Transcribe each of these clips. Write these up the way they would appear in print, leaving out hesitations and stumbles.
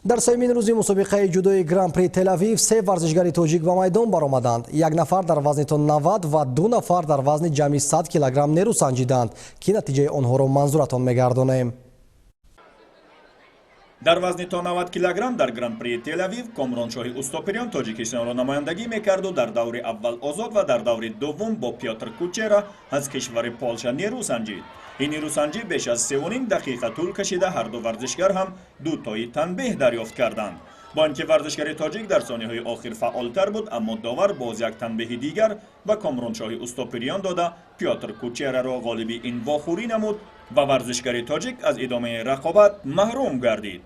Дар сеюмин рӯзи мусобиқаи ҷудои Гран-при Телавив се варзишгари тоҷик ба майдон баромаданд. Як нафар дар вазни то 90 ва ду нафар дар вазни ҷамъи 100 килограмм нерӯ санҷиданд, ки натиҷаи онҳоро манзуратон мегардонем. Дар вазни то 90 килограмм дар Гран-при Телавив Комроншоҳи Устопириён Тоҷикистонро намояндагӣ мекарду дар даври аввал озод ва дар даври дуввум бо Пётр Кучера аз кишвари Полша нерӯ санҷид. Ин нерӯсанҷӣ беш аз 3,5 дақиқа тӯл кашида, ҳарду варзишгар ҳам дутои танбеҳ дарёфт карданд. Бо ин ки варзишгари тоҷик дар сониҳои охир фаъолтар буд, аммо довар боз як танбеҳи дигар ба Комроншоҳи Устопириён дода, Пётр Кучераро ғолиби ин вохӯрӣ намуд ва варзишгари тоҷик аз идомаи рақобат маҳрум гардид.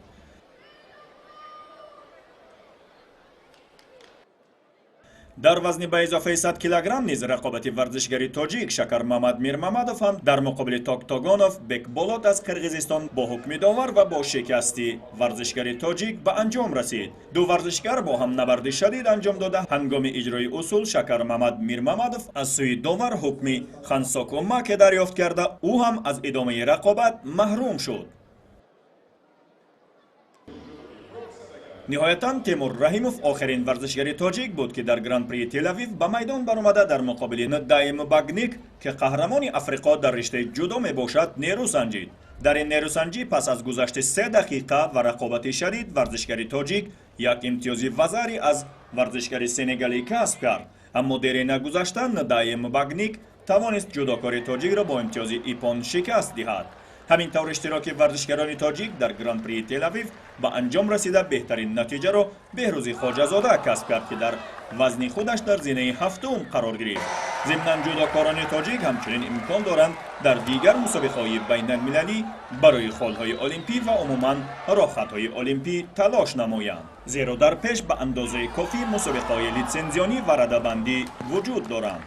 Дар вазни ба изофаи 100 килограмм низ рақобати варзишгари тоҷик Шакармамад Мирмамадов ҳам дар муқобили Токтогонов Бекболот аз Қирғизистон бо ҳукми довар ва бо шикасти варзишгари тоҷик ба анҷом расид. Ду варзишгар бо ҳам набарди шадид анҷом дода, ҳангоми иҷрои усул Шакармамад Мирмамадов аз сӯи довар ҳукми хансокумаке дарёфт карда, ӯ ҳам аз идомаи рақобат маҳрум шуд. Ниҳоятан, Темур Раҳимов охирин варзишгари тоҷик буд, ки дар Гран-прии Телавив ба майдон баромада, дар муқобили Даим Багник, ки қаҳрамони Африқо дар риштаи ҷудо мебошад, нерӯ санҷид. Дар ин нерӯсанҷӣ пас аз гузашти 3 дақиқа ва рақобати шадид варзишгари тоҷик як имтиёзи вазари аз варзишгари сенегалӣ касб кард, аммо дере нагузашта Надаим Багник тавонист ҷудокори тоҷикро бо имтиёзи иппон шикаст диҳад. Ҳамин тавр, иштироки варзишгарони тоҷик дар Гран-прии Телавив ба анҷом расида, беҳтарин натиҷаро Беҳрӯзи Хоҷазода касб кард, ки дар вазни худаш дар зинаи ҳафтум қарор гирифт. Зимнан, ҷудокорони тоҷик ҳамчунин имкон доранд дар дигар мусобиқаҳои байналмилалӣ барои холҳои олимпӣ ва умуман роҳхатҳои олимпӣ талош намоянд, зеро дар пеш ба андозаи кофӣ мусобиқаҳои литсензионӣ ва радабандӣ вуҷуд доранд.